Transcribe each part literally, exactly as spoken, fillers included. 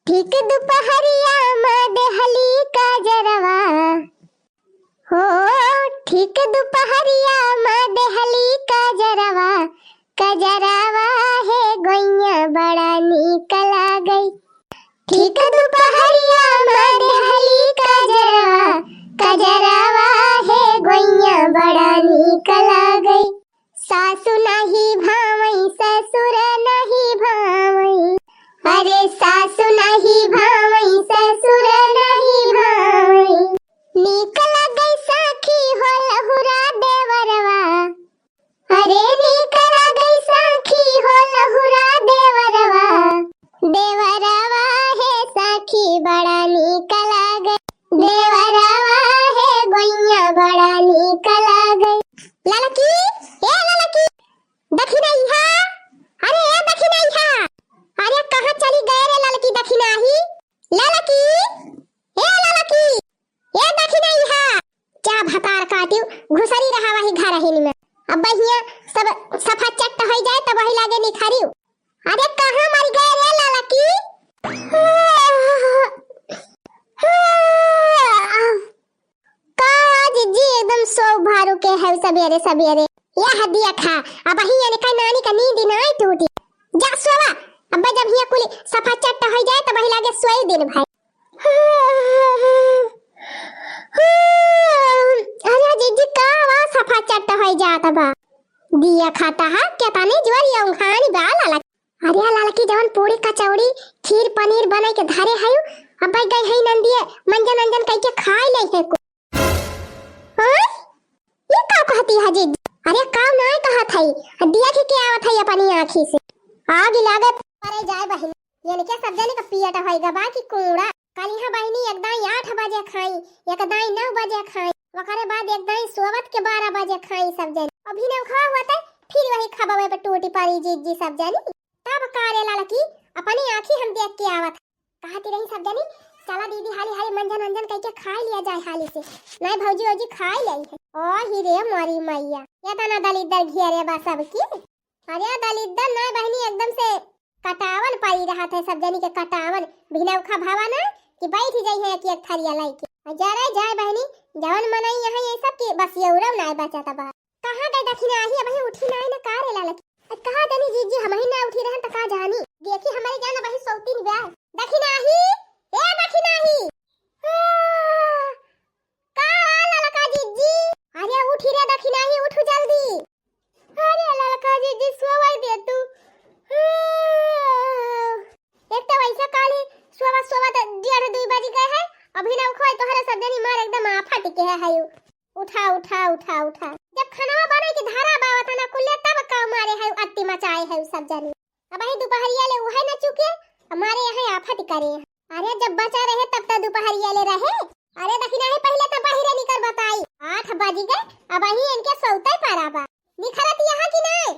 ठीक दुपहरिया मा देहली कजरवा, हो, ठीक दुपहरिया मा देहली कजरवा, कजरवा हे गोइया बड़ा नीक लागै। ठीक दुपहरिया मा देहली कजरवा, कजरवा हे गोइया बड़ा नीक लागै। सासु नाही भावै, ससुर नाही भावै, अरे सासु नाही भावै, ससुर नाही भावै। नीक लागै सखी हो लहुरा देवरवा, अरे नीक लागै सखी हो लहुरा देवरवा, देवरवा हे सखी बड़ा नीक लागै, देवरवा हे गोइया बड़ा नीक लागै। ललकी, ए ललकी, दखिनैहा, अरे ए दखिनैहा, अरे कहाँ चली गए रे ललकी दखिनाही? ललकी, ए ललकी, ए दखिनैहा, जा भतार काटिउ, घुसरी रहा वही घर हिन में। अब हियाँ सब सफा चट्ट होइ जाए तब वही लागे निखरिउ। अरे कहाँ मरि गए रे ललकी? का जिज्जी एकदम सो भारू के है सबेरे सबेरे। यह दिया खा, अब ही इनका नानी का नींद नाई टूटी। जा सोवा, अब जब हियाँ कुली सफा चट्ट होइ जाए तब वही लागे सोई दिन भर। अरे जिज्जी का आवाज सफा चट्ट होइ जात बा। दिया खाता है, केतनी जोर ये उंघानी बा ललकी। अरे ललकी जवन पूड़ी कचौड़ी, खीर पनीर बनाई के धरे हयू, अब गई है नंदिये, मंजन अंजन कई के खाई ले है को। हाँ? ये का कहती है जिज्जी? अरे का नाय कहत है, दिया के के आवत है अपनी आँखी से। आग लागत। अरे जाए बहिन, इनके सब जने का पियट होइगा बा कि कूड़ा। कालिहा बहिनी एक दाई आठ बजे खाई, एक दाई नौ बजे खाई, ओकरे बाद एक दाई सोवत के बारह बजे खाई सब जने। अभी नौखवा होते फिर वही खबवे पे टूटी पड़ी जिज्जी सब जनी। तब का रे ललकी, अपनी आँखी हम देख के आवत। कहती रही सब जनी, चला दीदी हाली हाली मंजन अंजन कई के खाई लिया जाए हाली से, नहीं भौजी वौजी खाई ली है। ओ ही रे मोरी मैया, ये तना दलिद्दर घेरे बा सबकी। अरे दलिद्दर नहीं बहिनी, एकदम से कटावन पाई रहत है सब जनी के कटावन, भिनौखा भावा ना कि बैठ जाई है एक एक थरिया लइके। आ जरे जाए बहिनी, जवन मनई यहाँ ये सब के बस ये उड़व ना बचत बा। कहाँ गई दखिनाही, अबही उठी नाई न का रे ललकी? अ, कहाँ जानी जिज्जी, हमही ना उठी रहन त का जानी। देखी हमरे जान अबही सौतीन ब्याह। दखिनाही, ए दखिनाही। आ, का ललका जिज्जी? अरे उठी रे दखिनाही, उठू जल्दी। अरे ललका जिज्जी सोवई दे तू। आ, एक तो वैसे काली सोवा सोवा त डेढ़ दुई बज गए है। अभी ना उखोए तोहरे सब जनी मार एकदम आफत के है, है यू। उठा, उठा, उठा, उठा। जब खनवा बने की धारा बावत ना कुल्ले तब का मारे है अत्ती मचाए है सब जनी। अबही दुपहरिया ले उहे न चुके, हमारे यहाँ आफत करे। अरे जब बचा रहे तब तो दुपहरिया ले रहे। अरे दखिनाही पहिले तो बहिरे निकर बताई। आठ बज गए, अबही इनके सौते पारा बा। निखरत यहाँ की नहीं?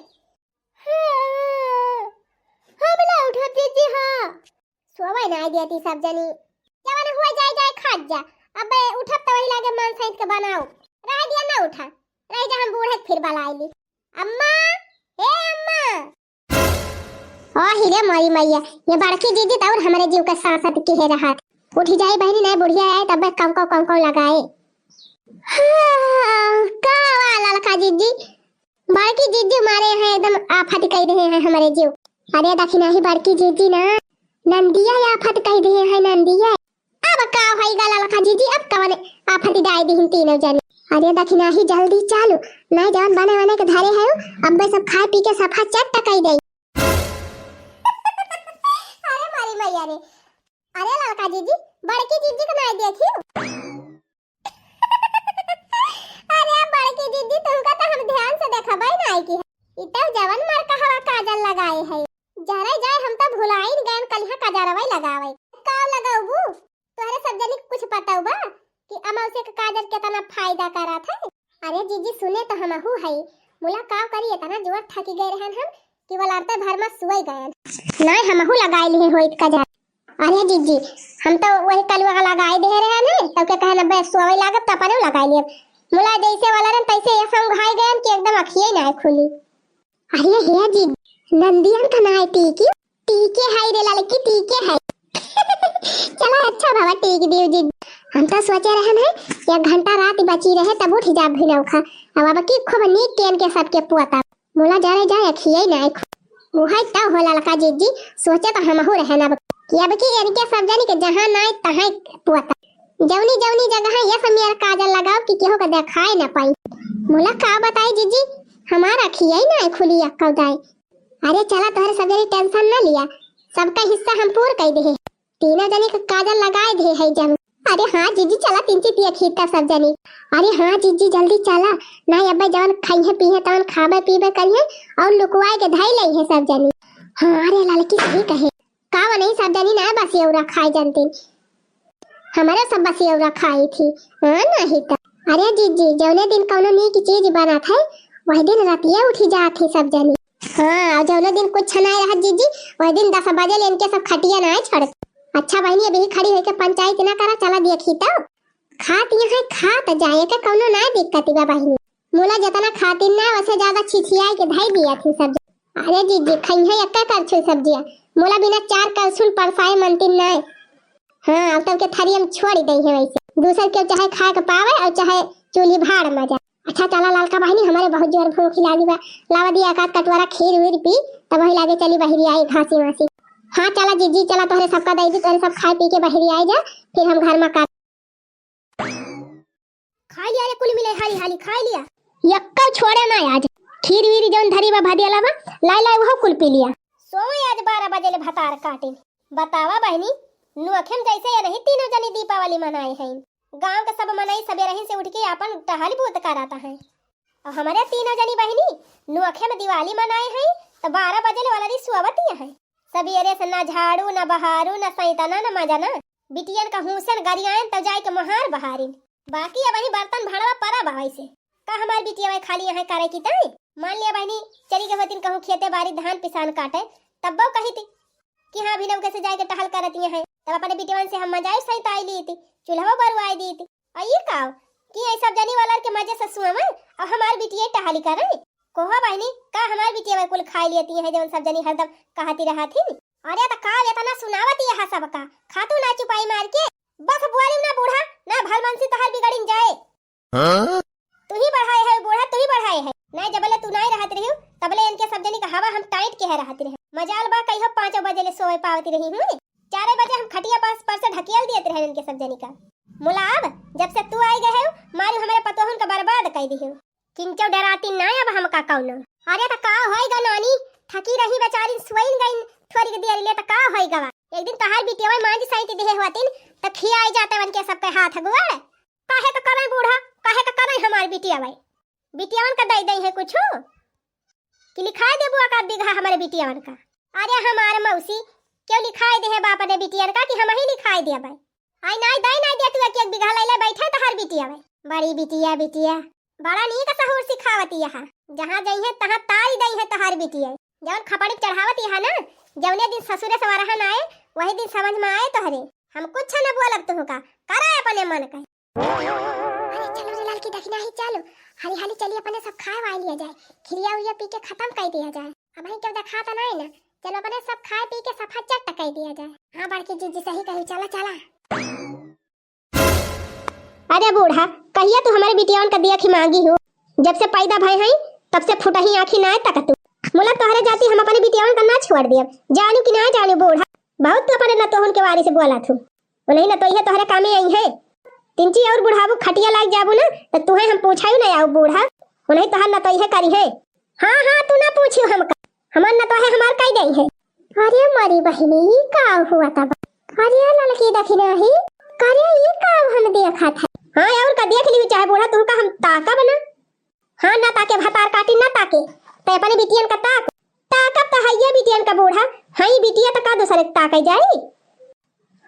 हाँ, हम ना उठब जिज्जी, हाँ। सोवै नाई देती सब जनी। जवन हुआ जाए जाए खात जा। अब उठब त वही लागे मन सहित के बनाओ। रह दिया ना उठा। रह जा हम बूढ़े के फिर बलाई ली। अम्मा, ए अम्मा। ओ हिरे मोरी मैया, ये बड़की जिज्जी त और हमरे जीव के सांसत की है रहत। उठी जाई बहिनी, नहीं बुढ़िया आए तब कंको कंको लगाए। हाँ, का वा ललका जिज्जी? बड़की जिज्जी मारे हैं एकदम आफत कई रहे हैं हमरे जीव। अरे दखिनाही बड़की जिज्जी ना, नंदिया आफत कई रहे हैं नंदिया। अब का होई गा ललका जिज्जी, अब कवन आफत डाई दिहिन तीनों जनी। अरे दखिनाही जल्दी चालू, नहीं जवन बने बने के धरे है, अब सब खाए पी के सफा चट कई दे। अरे मारी मैया रे, अरे ललका जिज्जी, बड़की जिज्जी के नहीं देखियो। अरे बड़की जिज्जी, तुमका तो हम ध्यान से देखबे नाई की है। ई तो जवन मार कहवा काजल लगाए है। जरे जाए हम तो भुलाइन गयन कलिहा काजलवे लगावे। का लगौबू? तोहरे सब जनी के कुछ पता बा कि अमावस्या के काजल केतना फायदा करत है? अरे जिज्जी सुने तो हमहू है, मुला का करी इतना जोर थकी गए रहन हम कि वो लड़ते भर में सुई गयन। नहीं हमहू लगाए लिए होइत काजल। अरे जिज्जी, हम तो वही कलुआ का लगाई दे रहे हैं, तब के कहे ना बे सोवे लागत तो अपने लगाई लिए। मुला जैसे वाला रन तैसे ये संग हाई गए कि एकदम अखिए ना खुली। अरे हे जिज्जी, नंदियन का ना है टीकी, टीके है रे ललकी, टीके है। अच्छा बाबा, ठीक दियो जी। हम तो सोचे रहन है, एक घंटा रात बची रहे, तब उठ जाब भिनौखा। अब, अब की खूब नीक केन के सबके पोता। मुला जरे जाए, खियाई ना आँख। उहै तो हो ललका जिज्जी, सोचे तो हमहू रहन अब, कि अब की इनके सब जनी के जहाँ नाय तहाँ पोता। जौनी जौनी जगह ये सब मेर काजल लगाओ कि केहू के देखाए ना पाई। मुला का बताई जिज्जी, हमार अखियाई ना खुली अक्कौ दाई। अरे चला, तोहरे सब जनी tension ना लिया, सबका हिस्सा हम पूर कई देहे। तीनों जनी के काजल लगाए दे है जम। अरे हाँ जिज्जी, चला तीन ची पिया खीता सब जनी। अरे हाँ जिज्जी, जल्दी चला, ना अब्बे जवन खाइहे पीहे तवन खाबे पीबे करिहे और लुकवाए के धई लइहे सब जनी। हाँ रे ललकी सही कहे, का वो नहीं सब जनी ना बसियौरा खाए जानती, हमारे सब बसियौरा खाई थी। हाँ नहीं तो। अरे जिज्जी, जौने दिन कौनो नीक चीज बनत है, वही दिन रतिया उठी जात है सब जनी। हाँ, और जौने दिन कुछ नाय रहत जिज्जी, वही दिन दस बजे ले इनके सब खटिया नाय छोड़त। अच्छा बहिनी, अभी खड़ी होके पंचायत ना करा, चला देखी तो। खात यहाँ खात जाए के कौनो नाय दिक्कत बा बहिनी। मुला जितना खातिन ना, वसे ज्यादा छिछियाए के धई दिया थी सब। अरे जिज्जी, खइहे एक्का करछुल सब्जिया, मुला बिना चार करछुल परसाए मनतिन नाय। हाँ, अब तब के थरिया में छोड़ दे है वैसे। दूसर के चाहे खाए के पावे और चाहे चूल्ही भाड़ में जा। अच्छा चला ललका बहिनी, हमारे बहुत जोर भूख लागी बा, लावा दिया का कटोरा खीर वीर पी, तब वही लागे चली बहरी आई घासी वासी। हाँ चला जिज्जी, चला तोहरे सबका दे दी, तोहरे सब खाए पी के बहरी आई जा, फिर हम घर में कर। खा लिया रे कुल मिले हाली हाली खा लिया। यक्का छोड़े ना आज, खीर वीर जौन धरी बा भदियाला बा, लाई लाई वह कुल पी लिया। सोए आज बारह बजे ले भतार काटे। बतावा बहिनी, नोखे में जैसे ये नहीं तीनों जनी दीपावली मनाए हैं। गांव के सब मनई सबेरही से उठ के आपन टहल बूत करत हैं। और हमारे तीनों जनी बहिनी नोखे में दिवाली मनाए हैं, तो बारह बजे ले वाला दी सोवत ही हैं। सबेरे से ना झाड़ू, ना बहारू, ना सैतना, ना मजना। बिटियन का हुसन गरियायन तो जाए के मोहार बहारिन। बाकी अब वही बर्तन भाड़वा परा बा वैसे। का हमार बिटिया वही खाली यहाँ करे की ताई? मान लिया बहिनी, चली गए होतिन कहूँ खेते बारी धान पिसान काटे, तब्बो कही थी कि हाँ, अभी नौके से जाए के टहल करती हैं, तब अपने बिटियवन से हम मजाए सैताई ली थी, चूल्हा बरुआई दी थी। और ये का कि ये सब जनी वाला के मजे से सुआवे और हमार बिटिया टहली करे? कोहो बहिनी, का हमार बिटिया वही कुल खाई लेती हैं, जौन सब जनी हरदम कहती रहत ही? अरे त का एतना सुनावत यहाँ सबका? खातू ना चुपाई मार के। बस बोली ना बूढ़ा, ना भलमनसी तोहार बिगड़िन जाए। हाँ? तू ही बढ़ाए है बूढ़ा, तू ही बढ़ाए है। ना जबले तू नाई रहत रहियो, तबले इनके सब जनी का हवा हम टाइट के है रहत रहे। मजाल बा कहियो पाँचों बजे ले सोए पावती रही हूँ। चारे बजे हम खटिया पास पर से ढकेल दियत रहे इनके सब जनी का। मुला अब जब से तू आई गए हो, मारू हमारे पतोहन का बर्बाद कर दी हो। किंचो डराती ना अब हमका कौनो। अरे त का होई गा नानी, थकी रही बेचारी, सोइन गई थोड़ी के देर ले, त का होई गवा? एक दिन तोहार बिटिया मांझ साइत देहे होतिन, त खियाई जाते वन के सबके हाथ गोड़। काहे का करे बूढ़ा, काहे का करे हमार बिटिया? बिटियावन का दई दई है कुछ कि लिखाई देबू एक आध बीघा हमारे बिटियावन का? अरे हमार मौसी, क्यों लिखाई देहे बाप ने बिटियन का कि हम ही लिखाई देबे? आई नाई दाई नाई दे तू एक एक बीघा लैले बैठे तोहार बिटिया बे। बड़ी बिटिया, बिटिया। बड़ा नीक सहूर सिखावती यहाँ। जहाँ जइहे तहाँ तारी दई है तोहार बिटिया। जौन खपड़ी चढ़ावती है ना, जौने दिन ससुरे से वरहन आए, वही दिन समझ में आए तोहरे। हम कुछ न बोलब तुहका, करा अपने मन कहे। अरे चलो रे ललकी दखिना ही चलो, हाली हाली चली अपने सब खाए वाए लिया जाए, खिरिया उरिया पी के खत्म कर दिया जाए। अब ही क्यों देखाता नहीं ना, चलो अपने सब खाए पी के सफा चट कर दिया जाए। हाँ बड़की जीजी सही कही, चला चला। अरे बूढ़ा, कहिया तू हमारे बिटियावन का देखी मांगी हो? जब से पैदा भय हई, तब से फुटही आँखी नाय तक तू। मुला तोहरे जाती हम अपने बिटियावन का ना छोड़ दियब। जानू कि ना जानू बूढ़ा, बहुत तू अपने नतोहन के वारी से बोला थू। उन्हें नतोइहे तोहरे कामे आई है। तिंची और बुढ़ाबू खटिया लाग जाबू ना, तो तुहे हम पूछायु ना आऊ बूढ़ा। उन्हें तोहर नतोइहे करी है। हाँ, हाँ, तू ना पूछियो हमका। हमार नतोहे हमार कई देई है। अरे मोरी बहिनी, ई का हुआ तब? अरे ललकी दखिना ही, करे ई का हम देखत है? हाँ, और का देख ली चाहे बूढ़ा, तुमका हम ताकब ना। हाँ, ना ताके भतार काटी, ना ताके। ते अपने बिटियन का ताक। ताकब तो हइये बिटियन का बूढ़ा, हई बिटिया तो का दूसरे के ताके जाई?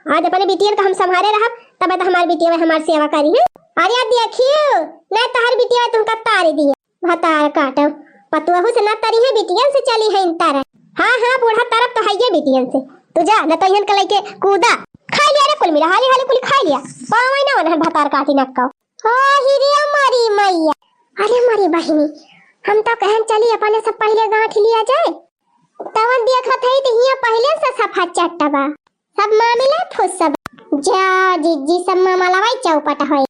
आज अपने बिटियन का हम संभारे रहब, तब तो हमार बिटिया हमार सेवा करी है। अरे देखियो, ना तोहर बिटिया तुमका तारी दिए। भतार काटो, पतुआहू से ना तरी है, बिटियन से चली है इंतर। हाँ, हाँ, बूढ़ा तरफ तो हइये बिटियन से। तू जा, ना तो इहन के लेके कूदा। खा लिया रे कुल मिला, हाली हाली कुल खा लिया। पावे ना उन्हें भतार काटी नक्का। ओ हिरिया मरी मैया। अरे मरी बहिनी, हम तो कहन चली अपने से पहिले गांठ लिया जाए। तवन देखत हई त हिया पहिले से सफा चट्ट बा। सब मामिला फुस बा। जा जिज्जी, सब मामा लवाई चौपट होई।